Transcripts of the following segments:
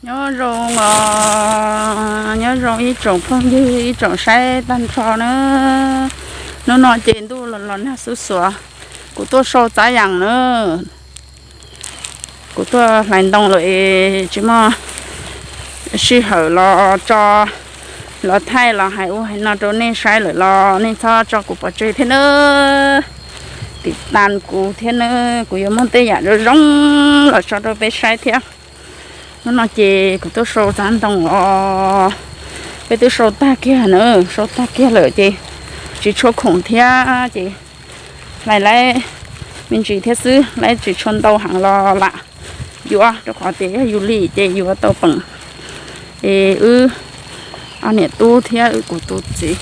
Nyob zoo os, nyob zoo ib tsoom phooj ywg ib tsoom saib tag nrho na. Hnub no ces ntuj los los nag xuv xuav, kuv tuaj sau txav yas na. Kuv tuaj hlais ntoo lawm es tsis muaj sij hawm los tso, los thaij los hais ub hais no rau nej saib lawm los nej txhob tso kuv pov tseg thiab nawb. Tim tas kuv thiab nawb, kuv yuav muaj tej yam zoo zoo los tso rau peb saib thiab. Hnub no ces kuv tuaj sau txav ntoo os. Peb twb sau tag kiag na, sau tag kiag lawm ces tsis tshua khoom thiab ces hlais lawm me ntsis thiab xwb, lawv tsis tshua ntau heev los lam yuav, rau qhov tias yog yus li ces yuav tau peem. Es wb ob niam tub thiab wb kuv tus txiv,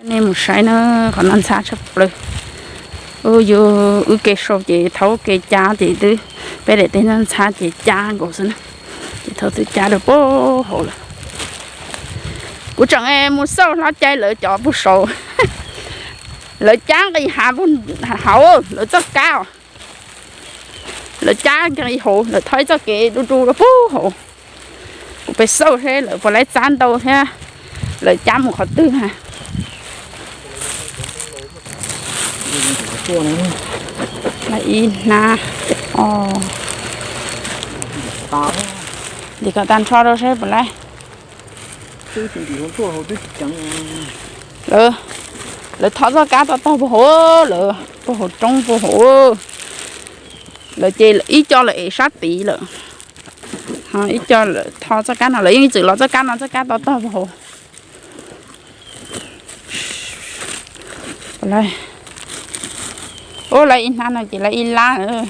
nej mus saib na, qhov no ntxhab tshaj plaws. Yus wb kev sau ces thaum kev cab ces twb, peb daim teb no ntxhab ces cab nkaus xwb na, ces thaum twb cab rau puag hauv lawm. Kuv tseem mus xauj hlob cai lawv cov puag saud, lawv cab nqis hav puag hauv lawv txoj kab os. Lawv cab nqis hauv, lawv thov ib txoj kev du du rau puag hauv. Kuv pem xauj seb lawv puas laib txab ntau thiab, lawv cab mus qhov twg na. Ib hnab, ntim kom tag nrho rau seb puas laib. Lawv, lawv thov txoj kab tau tog puag hauv, lawv puag hauv roob puag hauv. Lawv ces ib co lawv ev sab tid lawm, ib co lawv thov txoj kab no, lawv yeej txwm los txoj kab no, txoj kab tau tog puag hauv. Ua lawv ib hnab no ces lawv ib lab.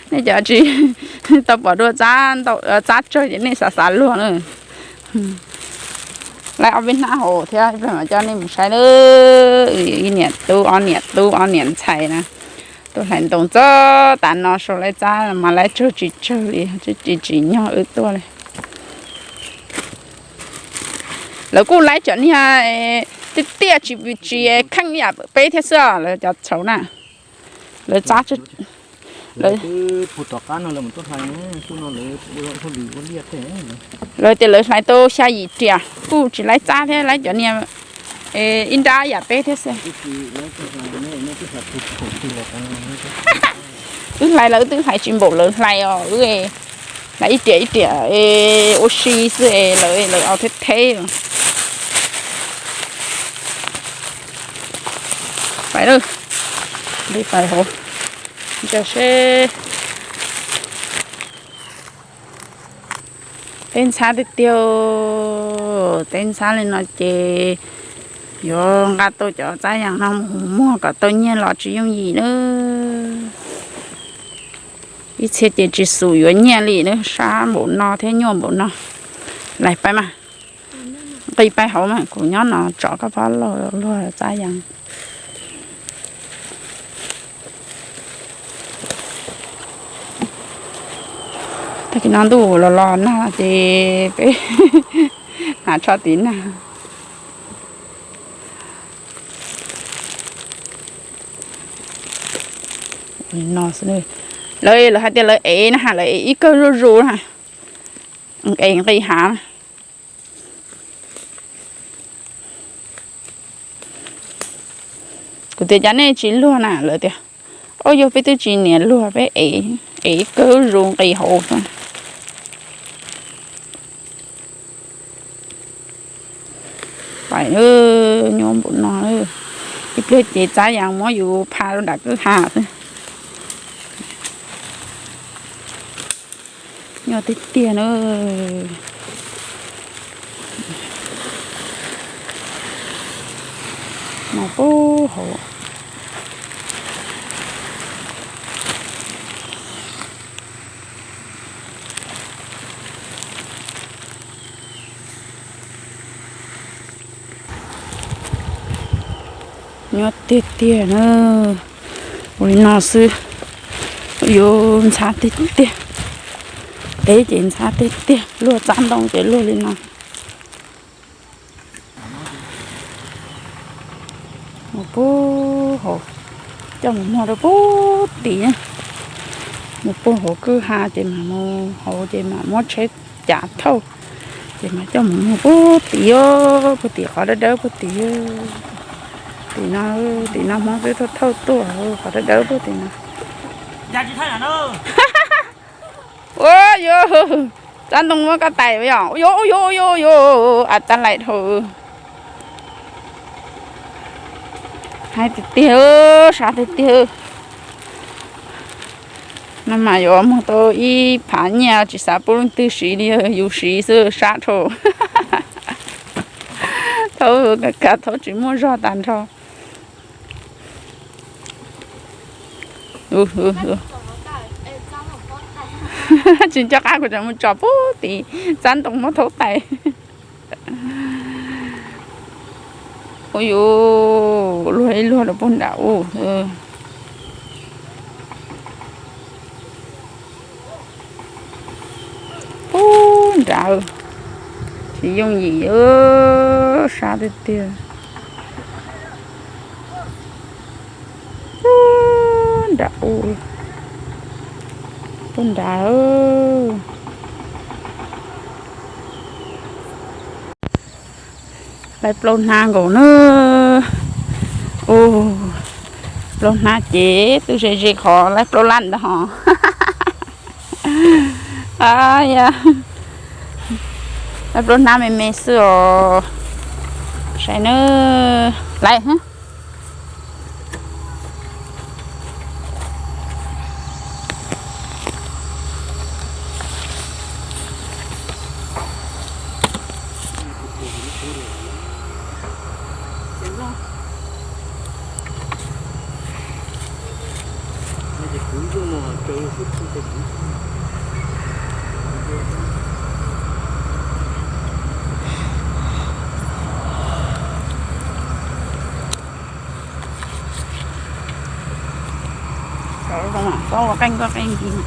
Nej cov tsis tau pom dua txab tsawg ces nej xav xav luag na. Lawv ob peb hnab hauv thiab, coj nej mus saib na. Ib niam tub, ob niam tub, ob niam ntxhais na, tuaj hlais ntoo txog tav no sau lawv txab mas lawv tsawg tsis tsawg li, tsis tsim nyog wb tuaj li. Lawv kuj laib cov niag tiaj tiaj tsis tsis kheej yam peb thiab xwb os, lawv cov txhaum na. Lawv txab, lawv tias lawv hlais tau xya yim riam kuj tsis laib txab thiab, laib cov niag ib nrab yam peb thiab xwb. Wb hlais lawv twb hlais tsis npaum lawv hlais os, wb hlais ib riam ib riam ua si xwb es lawv lawv au theb theb. Pais lawm, pais hauv, ntshe seb. Teb ntxhab tiag tiag, teb ntxhab li no ces yuav nqa tau cov txab yas no mus muag kom tau nyiaj los tsis yooj yim na. Ib txhia ces tsis xus yuav nyiaj li na, sab npaum no thiab nyuaj npaum no. Lais pais mas, nqis pais hauv mas, kuv nyob no tso koj pab luag txab yas. Tag kis no ntuj los los nag ces peb hnav tsho tiv nag. No, lawv lawv hais tias lawv ev na, lawv ev ib kawg zuj zus na, ev nqis hav. Kuv tias cas nej tsis luag na, lawv tias, o, yog peb twb tsis niam luag, peb ev, ev ib kawg zuj zus nqis hauv. Pais, nyuaj npaum no, ib pliag ces txab yas muab yus pha rau nram kwj ha xwb. Nyuaj tiag tiag na. Mas pub hauv. Nyuaj tiag tiag na. Ua li no xwb, yuav ntxhab tiag tiag. Teb ces ntxhab tiag tiag, luag txab ntoo ces luag li no. Mus pub hauv, Coj mus muag rau puag tim, mus puag hauv kwj ha ces mam mus hauv ces mam muab tsheb cav thauj, ces mam coj mus muag puag tim os, puag tim qhov dawb dawb puag tim. Tim no, tim no Hmoob twb thauj thauj tuaj, qhov dawb dawb puag tim no. Ua yuav, Txab Ntoo muab koj tais yom, ua yuav, ua yuav, ua yuav, ua yuav, a tab laim dhau. Haib tiag tiag, sab tiag tiag. No mas yuav muag tau ib phav nyiaj tsis xav pub leej twg siv li, yus siv xwb sab dhau. Thaum kav thaum tsis muaj zog tag nrho. Tsis nco qab kuv tseem mus tsom puag tim Txab Ntoo muab thaub tais. Ua yuav luag ib luag rau puag nram u. Puag nrad, tsis yooj yim, sab tiag tiag. Puag nrad u, puag nrad. Laib plaub hnab nkaus na. Ua, plaub hnab ces twb ze ze qhov laib plaub lab ntag hos. Yog, laib plaub hnab me me xwb os. Saib na, laib. Txhob ua qeej koj qeej kiag.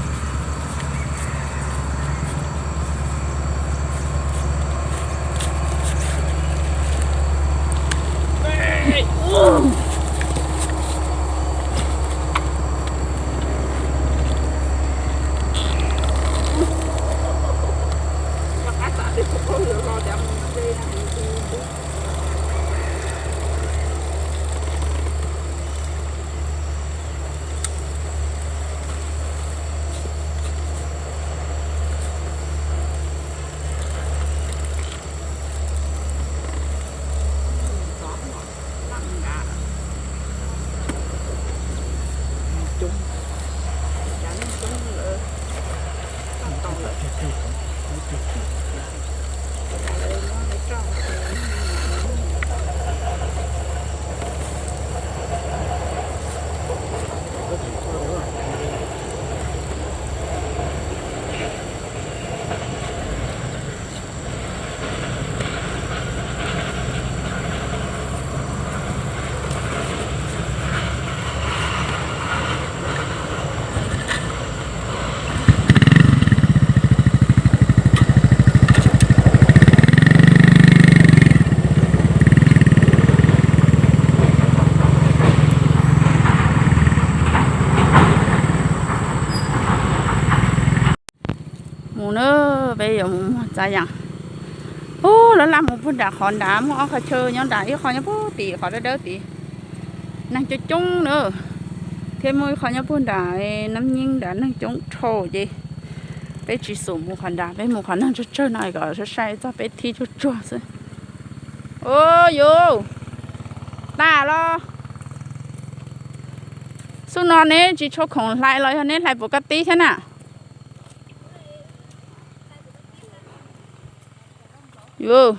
Mus na, peb yuav mus muag txav yas. Ub, laj laj mus puag nram qhov nrad, muaj ob qhov chaw nyob nrad, ib qho nyob puag tim qhov dawb dawb tid. Neeg coob coob na, thiab muaj ib qho nyob puag nram Nab Nyeeb nrad, neeg coob dhau ces peb tsis xum mus qhov nrad, peb mus qhov neeg tsawg tsawg no kom saib saib txog peb thib tsuag tsuag xwb. Ub, yus, tas los. Xub no neb tsis tshua khoom hlais los yog neb hlais puas koj tib thiab na? Yus,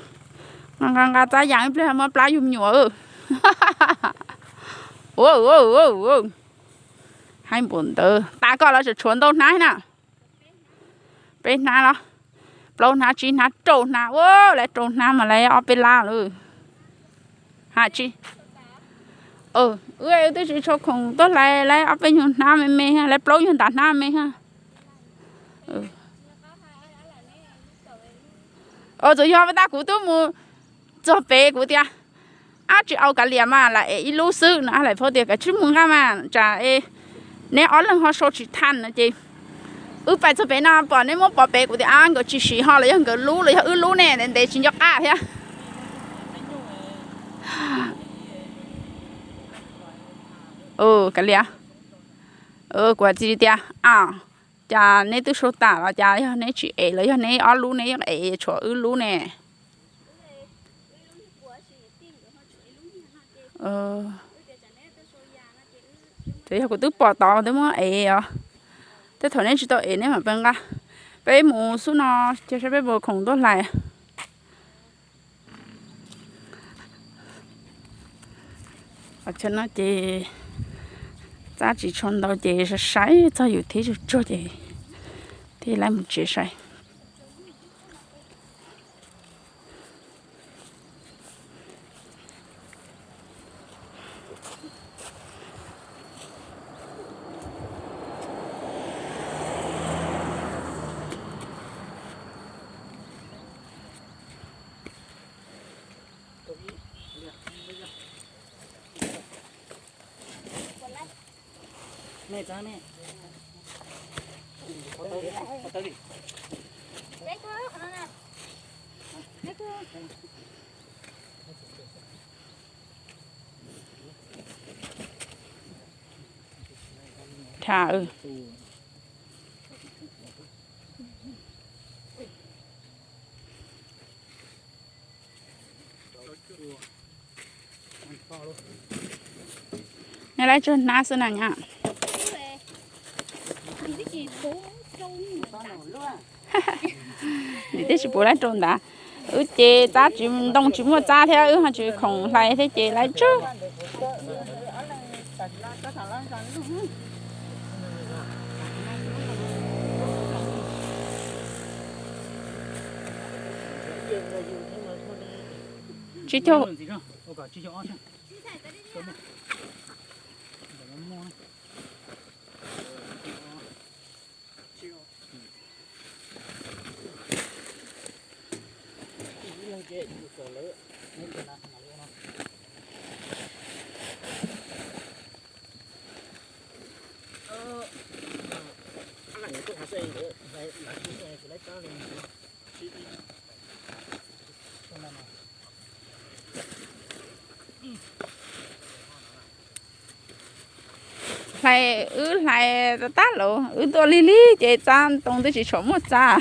nqa nqa txav yas ib pliag muab plab yus me nyuam. Haib npaum ntawd tas koj los tseem tshuav ntau hnab na. Peb hnab los, plaub hnab, tsib hnab, rau hnab, ua lawv rau hnab mas lawv ob peb lab lawm. Ha tsis, wb twb tsis tshua khoom tuaj hlais lawv ob peb nyuag hnab me me, lawv plaub nyuag ntam hnab me. Txawm yog tab kuv twb mus txog pem kuv tias, Ab, tsis au, kav liam mas, lam ev ib lub xwb no. Ab, lawv pheej tias kav tsij mus nqa mas tsam neb ob leeg ho sau tsis thaj no ces wb pais txog pem no pom neb muab pov pem kuv tias ab, nkawd tsis siv ho los yog nkawd lub los yog wb lub ne, ntev ntev tsis nco qab thiab. Kav liam, kuv txiv tias, a, cas neb twb sau tas los cas yog neb tsis ev los yog neb ob lub neb ev tshuav wb lub ne? Ces yog kuv twb pom tod twb muab ev os. Tej thaum neb tsis tau ev neb mam pes nqa. Peb mus xub no, cia saib peb puas khoom tuaj hlais. Qhov chaw no ces txab tsis tshua ntau ces sai sai txog yus thiab tsuag tsuag ces thiaj li mus tsev sai. Tham. Neb laib tsawg hnab xwb na nyab? Nim twb tsis puv laib rau ntawd. Wb ces txab tsis, ntoo tsis muaj txab thiab wb ho tsis khoom hlais thiab ces laib tsawg. Tsib caug. Hlais, wb hlais tab tab lawm, wb tuaj lig lig ces txab ntoo twb tsis tshua muaj txab.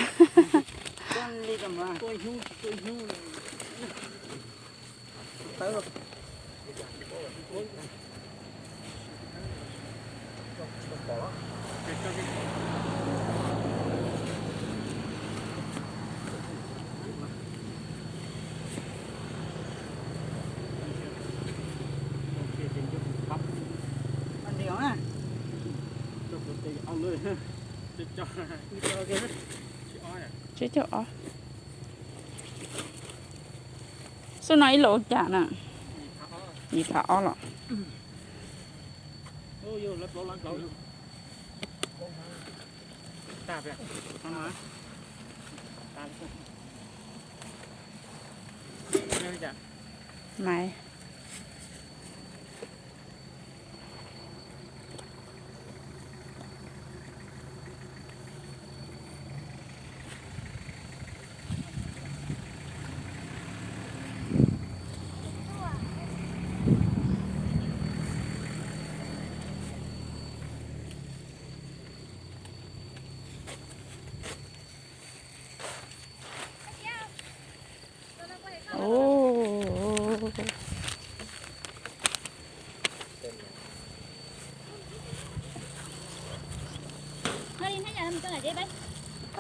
Tsib caug ob. Xub no ib los cas na? Yim phav ob los. Maiv.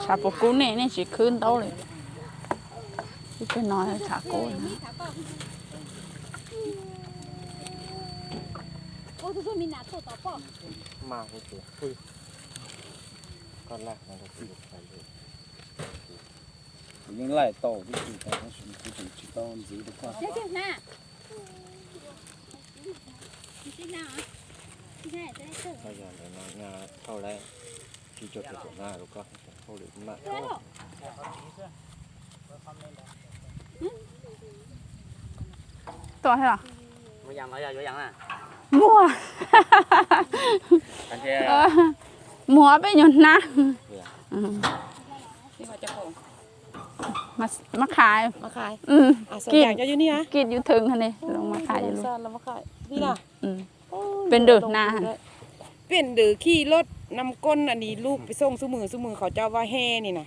Tshav puas kub nej, nej tsis khwb ntaub li. Ib teg no tshav kub. Kuv yeej laij tau tib si, tab sis kuv tseem tsis tau ntxiv rau koj. Yog ntawm no thauj lawm, tsib caug rau caum na rau koj, thauj lwm maj. Tuaj thiab los? Muag. Muag peb nyuag hnab. Mab qhais. Kij yus theem ne, mab qhais. Peb ntawm na. Peb ntawm khi loj nam kob na ni lub peb xoo xub mwg xub mwg qhov cov vaj he ni na.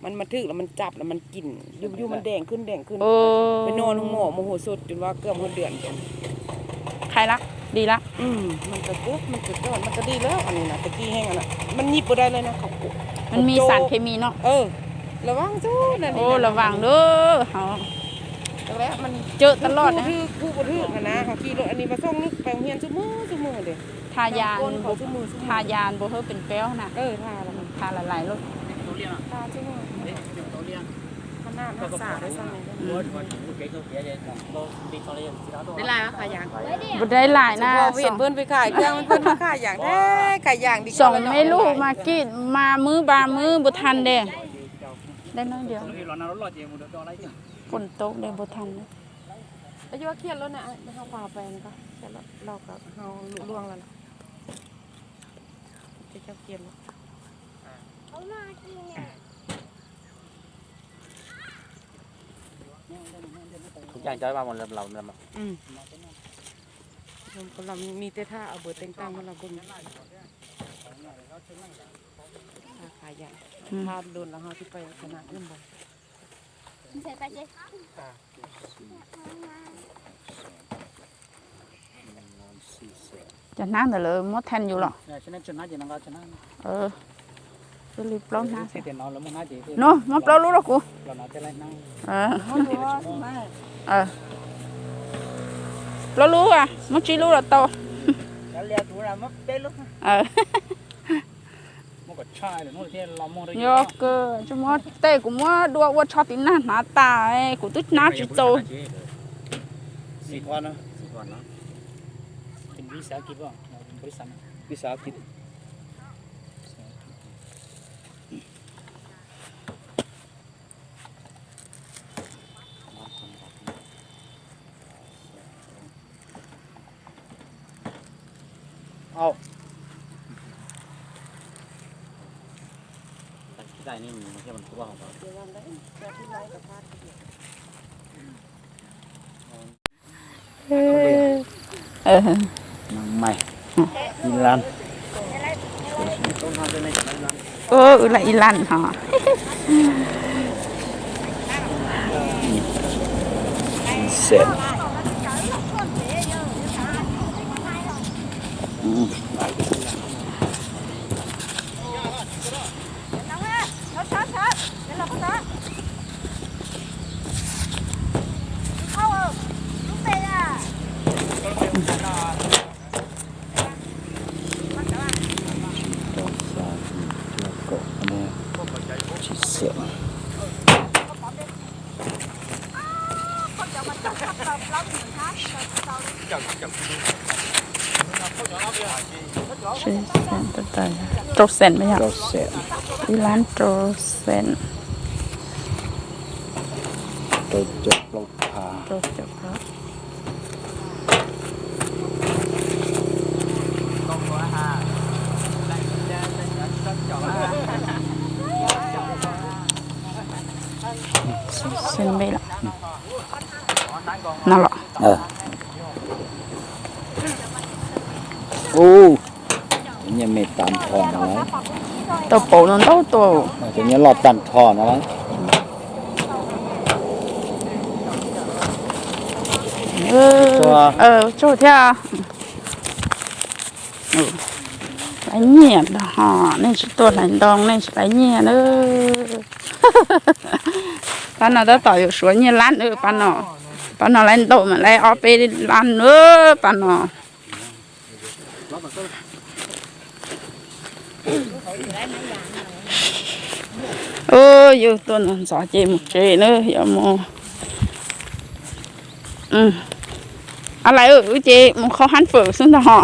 Mas mas thwm los mas tsab los mas kim yus yus mas deem khwb deem khwb. Peb noj noj mov mus hauv xub cus vaj kab hauv dwm. Qhais lawm, di lawm. Mas ka di lawm, mas ka di heev na, mas nyim pus dai lawm na. Mas muaj sar khes mis no. Lov vaaj lub, cawm tas loj na. Tha yas, tha yas npaum hawb pes paub na. Tha lais lais lub. Npaum dai lais na. Xoom me lub mas kim mas mwb npa mwb npaum than de. Pun tau de npaum than. Cov hnab ntawd lawv muab then yus los? Li plaub hnab. No muab plaub lub rau kuv. Plaub lub, muab tsib lub los tau. Yog kawg, tsis muab tej kuv muab dua ua tsho tiv nag hnav tas, kuv twb hnab tsis txaus. Ib lan hos. Rau xees, ib lab rau xees. Xees npe lawm no los? Nyiaj me tag nrho no lawm. Tau pauv no ntau tau. Cov nyiaj loj tag nrho no lawm. Tsuag thiab. Laiv nyiaj ntag ho, nej tsis tuaj hlais ntoo nej tsis laiv nyiaj na. Pab no tab tom yuav suav nyiaj lab na, pab no, pab no laiv ntau mas laiv ob peb lab na, pab no. Yus tuaj ntxov ces mus tsev na, yuav mus. A laiv, wb ces mus qhov hab fawm xwb ntag ho.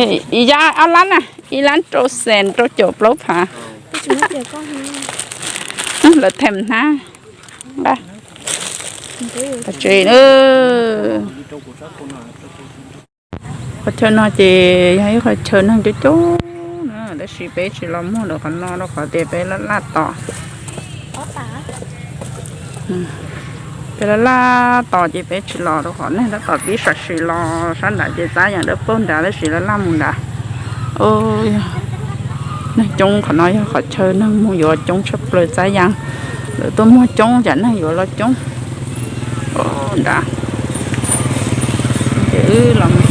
Ib yam ob lab na, ib lab rau xees rau caum plaub phav. Lawv them hnab. Npaj pov tseg na. Qhov chaw no ces yog ib qhov chaw neeg coob coob na, tab sis peb tsis los muag rau qhov no rau qhov tias peb laj laj tos. Peb laj laj tos ces peb tsis los rau qhov neeg tab tom pib sam sim los sab nrad ces txab yees dawb paug nrad tab sis laj laj mus nrad. Neeg coob, qhov no yog qhov chaw neeg mus yuav coob tshaj plaws, txab yees lawv tuaj muag coob ces neeg yuav los coob nrad. Ces wb los mus